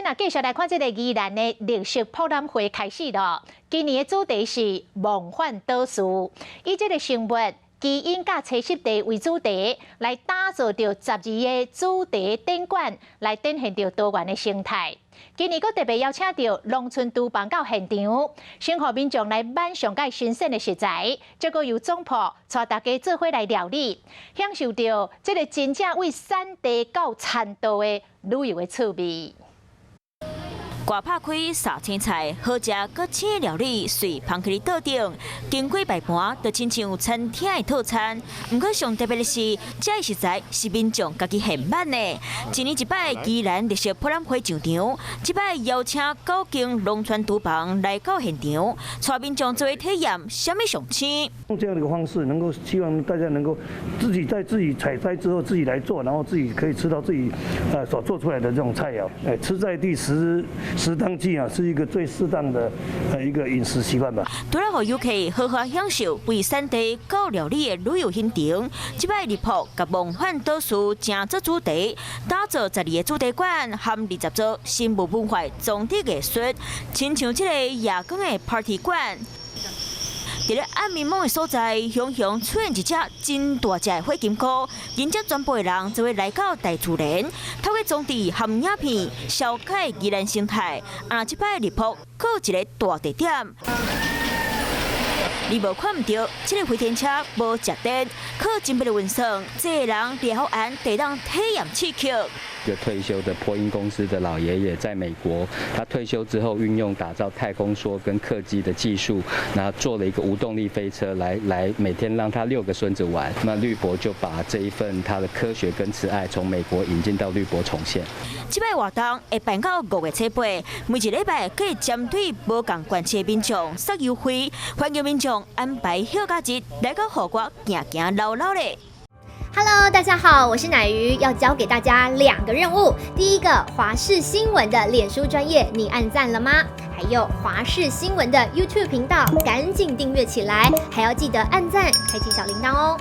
咱繼續來看這個宜蘭的綠色博覽會開始囉。今年的主題是夢幻島嶼，以這個生物基因佮棲息地為主題，來打造著12個主題展館，來展現著多元的生態。今年閣特別邀請著農村廚房到現場，先予民眾來品嚐蓋新鮮的食材，再閣由總鋪帶大家做伙來料理，享受著這個真正為產地到餐桌的旅遊的趣味。割拍開撒青菜，好食閣青料理，隨芳去桌頂，經過擺盤，就親像餐廳的套餐。毋過上特別的是，這食材是民眾家己現挽的。一年一擺宜蘭綠色博覽會上場，這擺邀請九間農村廚房來到現場，帶民眾做伙體驗啥物上青。用這樣的一個方式，能夠希望大家能夠自己在自己採摘之後自己來做，然後自己可以吃到自己所做出來的這種菜餚。吃在地食。食當季啊，是一個最適當的一個飲食習慣吧。除了予遊客好好享受為產地到料理的旅遊行程，這擺綠博佮夢幻島嶼成做主題，打造12個主題館含20座生物文化裝置藝術，親像這個夜光的 party 館。佇咧暗暝暝的所在，雄雄出現一隻真大隻的火金菇，迎接全部的人就會來到大自然，透過裝置含影片，紹介宜蘭生態。啊，這擺綠博閣一個大地點，你無看毋著，這個飛天車無食電，靠精密的運算，這個人佇好安地當體驗刺激。一個退休的波音公司的老爺爺在美國，他退休之後運用打造太空梭跟客機的技術，然後做了一個無動力飛車來每天讓他六個孫子玩。那綠博就把這一份他的科學跟慈愛從美國引進到綠博重現。這擺活動會辦到5月初八，每一禮拜會針對無仝縣市的民眾送優惠，歡迎民眾安排休假日來到戶外行行摟摟咧。 Hello，大家好，我是乃瑜，要交給大家兩個任務。第一個，華視新聞的臉書專頁，你按讚了嗎？還有華視新聞的 YouTube 頻道，趕緊訂閱起來，還要記得按讚，開啟小鈴鐺哦。